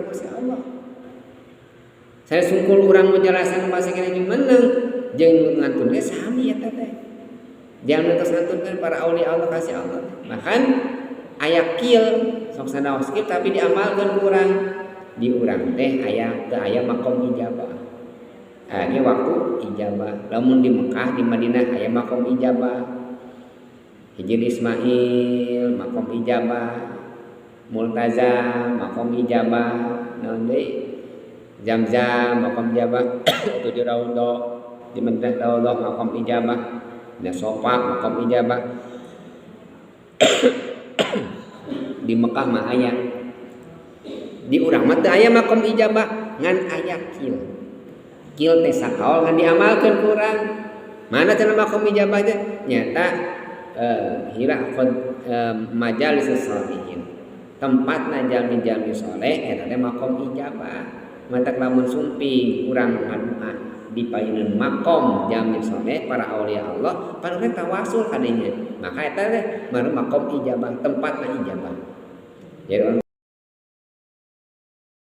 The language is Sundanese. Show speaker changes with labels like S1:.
S1: urang ku Allah. Saya sungkul urang menjelaskan masih kena jumeneng jeung ngantun ge sami eta teh. Jangan tos ngantunkeun para aulia Allah kasih Allah. Bahkan aya kil sok sanaos kil tapi diamalkeun ku urang. Di urang teh aya teu aya makom ijabah. Ah, ini waktu ijabah. Lamun di Mekah, di Madinah aya makom ijabah. Hijir Ismail makom ijabah, Multazam makom ijabah, naon deui? Zam-zam makom ijabah, itu di Raudhah, di Madinah Raudhah makom ijabah, di Sofa makom ijabah. Di Mekah mah aya. Di urang mah teu aya makom ijabah, ngan aya kil. Kil teh sakaol ngan diamalkeun ku urang. Mana cenah makom ijabah teh? Nyata hira qad majalis sholihin. Tempatna jalmi-jalmi soleh eta teh makom ijabah. Mantak lamun sumping urang ngadua di payunan makom jalmi soleh para aulia Allah, para tawasul kadenya. Maka eta teh baru makom ijabah, tempatna ijabah. Jadi